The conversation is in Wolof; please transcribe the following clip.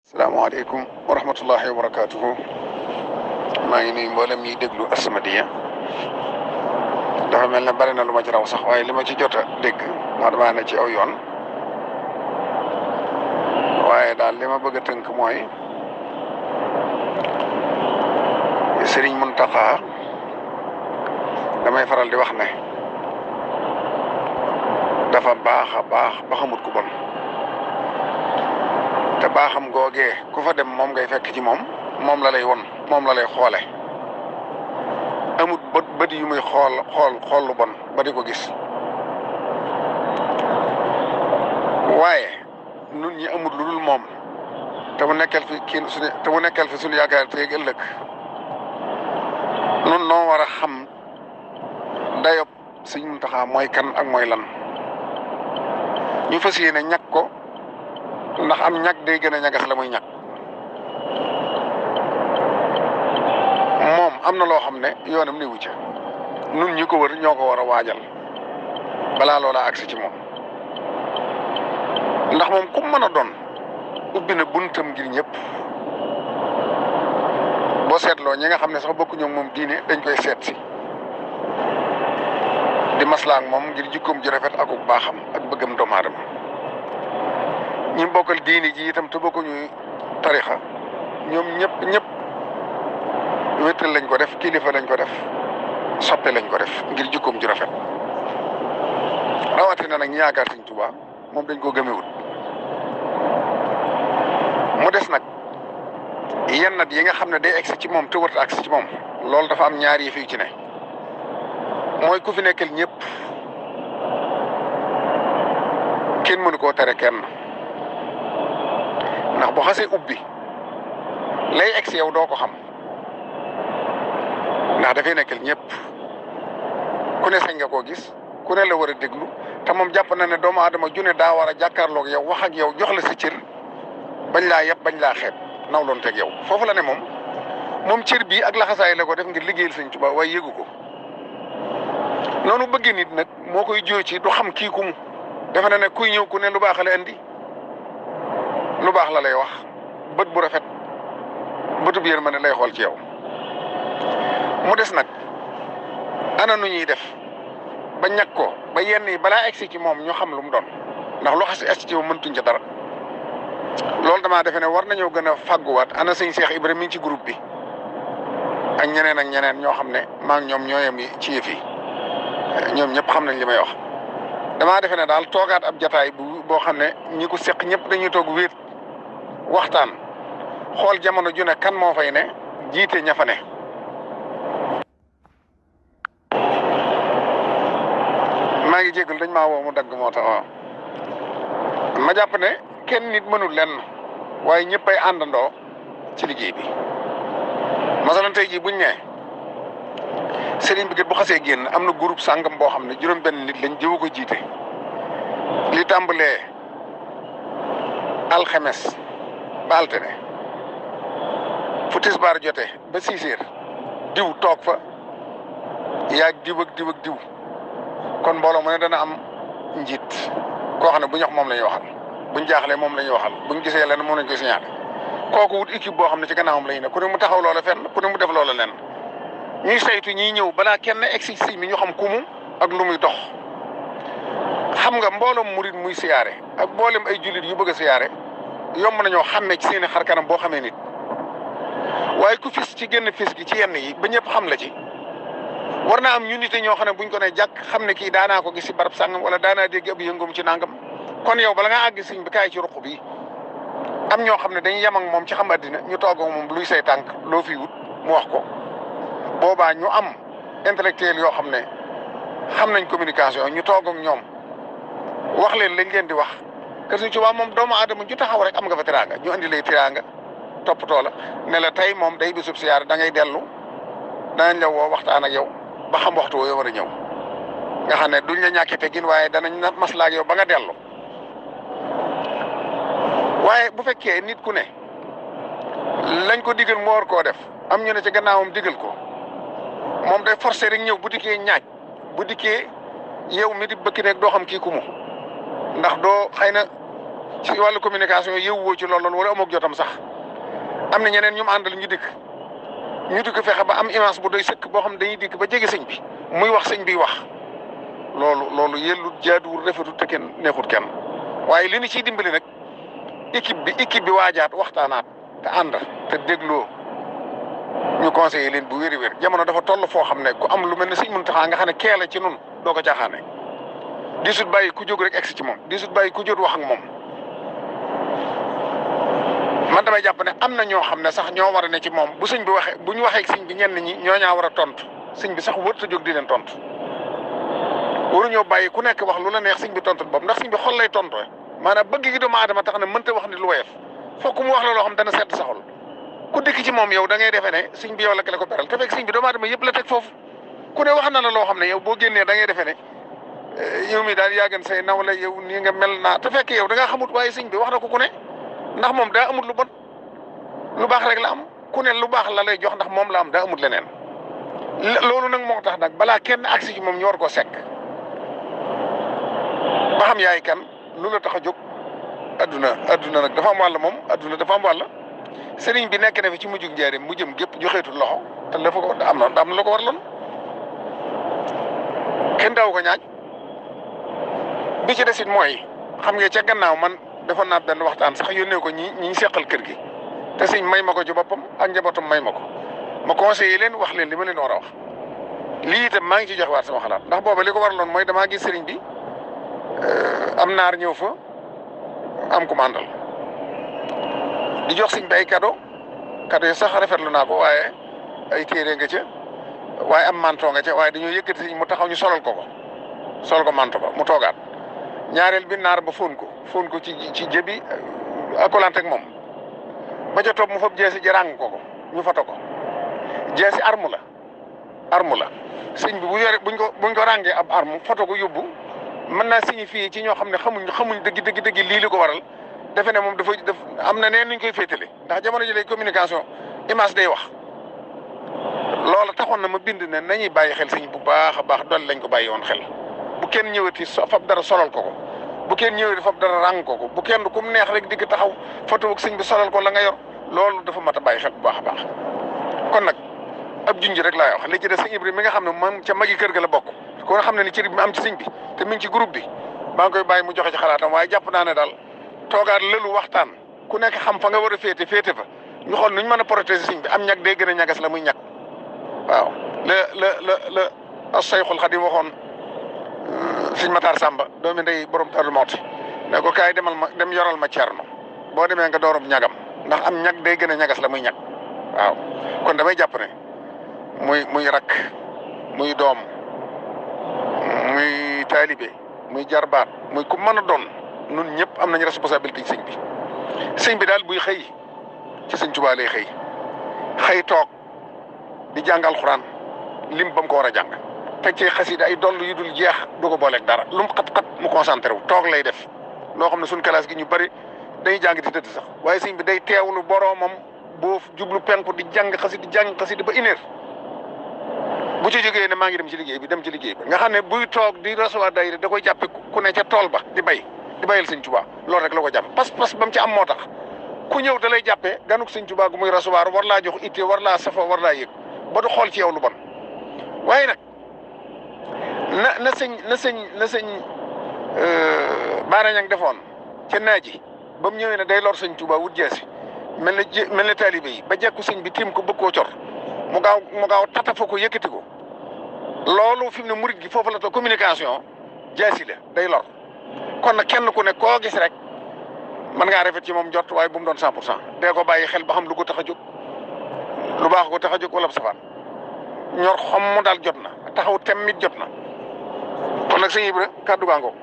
salaamaaleykum wa rahmatullahi wa barakaatuhu maa ngi nuyu mboolem ñiy déglu As-Samadiyya dafa mel ne bari na lu ma ci raw sax waaye li ma ci jot a dégg maa damaa ne ci aw yoon waaye daal li ma bëgg a tënk mooy Sëriñ Muntaxa damay faral di wax ne dafa baax a baax ba xamut ku bon te baaxam googee ku fa dem moom ngay fekk ci moom la lay won moom la lay xoole amut bët yu muy xool lu bon ba di ko gis waaye nun ñi amut lu dul moom te mu nekkal fi suñu yaakaar teeg ëllëg nun noo war a xam dayob Sëñ Muntaxa mooy kan ak mooy lan ñu fas yéene ñag ko ndax am ñag day gën a ñagas la muy ñag moom am na loo xam ne yoonam ni wu ca nun ñi ko wër ñoo ko war a waajal balaa loola agsi ci moom ndax moom ku mën a doon ubbi na buntam ngir ñëpp boo seetloo ñi nga xam ne sax bokkuñu moom diine dañ koy seet si di maslaa ak moom ngir jikkoom ji rafet ak baaxam ak bëggam doomu aadama ñi bokkal diini ji itam te bokkuñu tarixa ñoom ñëpp wéttal lañ ko def kilifa lañ ko def soppe lañ ko def ngir jikkoom ju rafet rawatina nag ñi yaakaar Sëñ Tuubaa moom dañ ko gëmewut mu des nag yenn nat yi nga xam ne day egsi ci moom te wërta agsi ci moom loolu dafa am ñaari yëf yu ci ne mooy ku fi nekkal ñëpp kenn mënu koo tere kenn ndax bu xasee ubbi lay egsi yow doo ko xam ndax dafay nekkal ñëpp ku ne sañ nga koo gis ku ne la war a déglu te moom jàpp na ne doomu aadama june daa war a jàkkaarloog yow wax ak yow jox la sa cër bañ laa yeb bañ laa xeeb nawloon teg yow foofu la ne moom cër bii ak laxasaay la ko def ngir liggéeyal Sëñ Tuubaa waaye yëgu ko noonu bëgg nit nag moo koy jóo ci du xam kii ku mu defe na ne kuy ñëw ku ne lu baax la indi lu baax la lay wax bët bu rafet bëtub yërmande lay xool ci yow mu des nag ana nu ñuy def ba ñàkk ko ba yenn yi balaa egsi ci moom ñu xam lu mu doon ndax lu xas egsi ci moom mëntuñ ca dara loolu damaa defe ne war nañoo gën a fàgguwaat ana sëñ Cheikh Ibrahima mi ngi ci groupe bi ak ñeneen ñoo xam ne maa ngi ñoom ñoo yem ci yëf yi ñoom ñëpp xam nañ li may wax damaa defe ne daal toogaat ab jataay boo xam ne ñi ko seq ñëpp dañuy toog wéet waxtaan xool jamono ju ne kan moo fay ne jiite ña fa ne maa ngi jégal dañ maa woo mu dagg moo tax waaw ma jàpp ne kenn nit mënul lenn waaye ñëpp ay àndandoo ci liggéey bi masalan tey jii buñ ne sëriñ bi kat bu xasee génn am na groupe sàngam boo xam ne juróom-benn nit lañ jëwu ko jiite li tàmbalee alxemes ba altine fu tisbaar jotee ba 6 heures diw toog fa yaag diw ak diw kon mbooloo mu ne dana am njiit koo xam ne bu ñu wax moom la ñuy waxal buñ jaaxlee moom la ñuy waxal buñ gisee lenn moom lañ koy signaler kooku wut équipe boo xam ne ci gannaawam la ñu ne ku ne mu taxaw loola fenn ku ne mu def loola lenn ñuy saytu ñiy ñëw balaa kenn egsi si mi ñu xam ku mu ak lu muy dox xam nga mbooloom murit muy siyaare ak mboolem ay jullit yu bëgg a siyaare yomb nañoo xàmmee ci seen i xar kanam boo xamee nit waaye ku fis ci génn fis gi ci yenn yi ba ñëpp xam la ci war naa am ñu nite ñoo xam ne buñ ko ne jàkk xam ne kii daanaa ko gis si barab sàngam wala daanaa dégg ab yëngum ci nangam kon yow bala ngaa àgg sëñ bi kaay ci ruq bi am ñoo xam ne dañuy yem ak moom ci xam addina ñu toog ak moom luy say tànk loo fi wut mu wax ko boobaa ñu am intellectuel yoo xam ne xam nañ communication ñu toog ak ñoom wax leen lañ leen di wax que Sëñ Tuubaa moom doomu aadama ju taxaw rek am nga fa teraanga ñu andi lay teraanga toppatoo la ne la tey moom day bisub siyaar da ngay dellu danañ la woo waxtaan ak yow ba xam waxtu woo war a ñëw nga xam ne duñ la ñàkki teggin waaye danañ na maslaa ak yow ba nga dellu waaye bu fekkee nit ku ne lañ ko digal mu war koo def am ñu ne ci gannaawam digal ko moom day forcé rek ñëw bu dikkee ñaaj bu dikkee yow mi di bëkk nekk doo xam kii ku mu ndax doo xëy na ci wàllu communication yëwwoo ci loolu wala amoog jotam sax am na ñeneen ñu mu àndal ñu dikk fexe ba am image bu doy sëkk boo xam ne dañuy dikk ba jege sëñ bi muy wax sëñ bi wax loolu yellut jaaduwul rafetut te kenn neexut kenn waaye li ñu ciy dimbali nag équipe bi waajaat waxtaanaat te ànd te dégloo ñu conseillé leen bu wér jamono dafa toll foo xam ne ku am lu mel ne sëñ Muntaxa nga xam ne keela ci nun doo ko caaxaane diisut bàyyi ku jóg rek egsi ci moom diisut bàyyi ku jóg wax ak moom man damay jàpp ne am na ñoo xam ne sax ñoo war a ne ci moom bu sëñ bi waxee bu ñu waxee ak sëñ bi ñenn ñi ñoo ñaa war a tontu sëñ bi sax wërta jóg di leen tontu waruñoo bàyyi ku nekk wax lu la neex sëñ bi tontu bopp ndax sëñ bi xol lay tontu maanaam bëgg gi doomu aadama tax na mënta wax ni lu woyof fokk mu wax la loo xam dana sedd sa xol ku dikk ci moom yow da ngay defee ne sëñ bi yow la ko beral te fekk sëñ bi doomu aadama yëpp la teg foofu ku ne wax na la loo xam ne yow boo génnee da ngay defee ne yow mi daal yaa gën say naw la yow nii nga mel naa te fekk yow da ngaa xamut waaye sëñ bi wax na ko ku ne ndax moom daa amut lu bon lu baax rek la am ku ne lu baax la lay jox ndax moom la am daa amut leneen loolu nag moo tax nag balaa kenn agsi ci moom ñu war koo sekk ba xam yaay kan lu la tax a jóg adduna nag dafa am wàll moom adduna dafa am wàll sëriñ bi nekk na fi ci mujjug njaareem mu jëm gépp joxeetul loxo te dafa ko am na lu ko waraloon kenn daaw ko ñaaj bi ci desit mooy xam nga ca gannaaw man defoon naa benn waxtaan sax yónnee ko ñi seqal kër gi te sëñ may ma ko ci boppam ak njabootam may ma ko ma conseillé leen wax leen li ma leen war a wax lii itam maa ngi ci jox waat sama xalaat ndax booba li ko waraloon mooy damaa gis sëriñ bi am naar ñëw fa am ku ma àndal di jox sëñ bi ay cadeau yi sax rafetlu naa ko waaye ay téere nga ca waaye am manto nga ca waaye dañoo yëkkati sëñ mu taxaw ñu solal ko manto ba mu toogaat ñaareel bi naar ba fóon ko ci jëbi akolante ak moom ba ca toog mu fab jeesi ji ràng ko ñu foto ko jeesi arme la sëñ bi buñ ko ràngee ab arme foto ko yóbbu mën naa signifier ci ñoo xam ne xamuñ dëgg lii li ko waral defe ne moom dafa am na neen nuñ koy féetale ndax jamono ji lay communication image day wax loola taxoon na ma bind ne nañuy bàyyi xel sëñ bu baax a baax dolli lañ ko bàyyi woon xel bu kenn ñëwati fab dara solal ko bu kenn ñëwati fab dara ràng ko bu kenn ku mu neex rek digg taxaw foto ak sëñ bi solal ko la nga yor loolu dafa mat a bàyyi xel bu baax a baax kon nag ab junj rek laay wax li ci des sëñ Ibrahima mi nga xam ne moom ca magi kër ga la bokk ko nga xam ne ni cër bi mu am ci sëñ bi te mi ngi ci groupe bi maa ngi koy bàyyi mu joxe ci xalaatam waaye jàpp naa ne daal toogaat lëlu waxtaan ku nekk xam fa nga war a féete fa ñu xool nuñ mën a protéger sëñ bi am ñag day gën a ñagas la muy ñag waaw la as-Sayxul Xadim waxoon sëñ Matar Samba doomi ndey borom Darou Mouhty ne ko kaay dem yoral ma Cerno boo demee nga doorum ñagam ndax am ñag day gën a ñagas la muy ñag waaw kon damay jàpp ne muy rakk muy doom muy taalibe muy jarbaat muy ku mën a doon nun ñëpp am nañu responsabilité ci sëñ bi daal buy xëy ci sëñ Tuubaa lay xëy toog di jàng alxuraan lim ba mu ko war a jàng teg ci xasida ay doll yu dul jeex du ko booleeg dara lu mu xat-xat mu concentré wu toog lay def loo xam ne suñ classe gi ñu bari dañuy jàng di tëdd sax waaye sëñ bi day teewlu boroomam boo jublu penku di jàng xasida ba une heure bu ci jógee ne maa ngi dem ci liggéey bi nga xam ne buy toog di recevoir daayira da koy jàppe ku ne ca tool ba di bayal sëñ Tuubaa loolu rek la ko jàppe pas ba mu ci am moo tax ku ñëw da lay jàppee ganuk sëñ Tuubaa gu muy recevoir war laa jox itte war laa safa war laa yëg ba du xool ci yow lu bon waaye nag na sëñ Baara Ñang defoon ca naaji ba mu ñëwee ne day lor sëñ Tuubaa wut jeesi mel ne taalibe yi ba jekku sëñ bi tiim ko bëgg koo cor mu gaaw tatafa ko yëkkati ko loolu fi mu ne murit gi foofu la to communication jaasi la day lor kon nag kenn ku ne koo gis rek mën ngaa rafet ci moom jot waaye bu mu doon 100% dee ko bàyyi xel ba xam lu ko tax a jóg lu baax ko tax a jóg wala safaan ñor xom mu daal jot na taxaw tem mit jot na kon nag sëñ Ibra kàddu gaangoo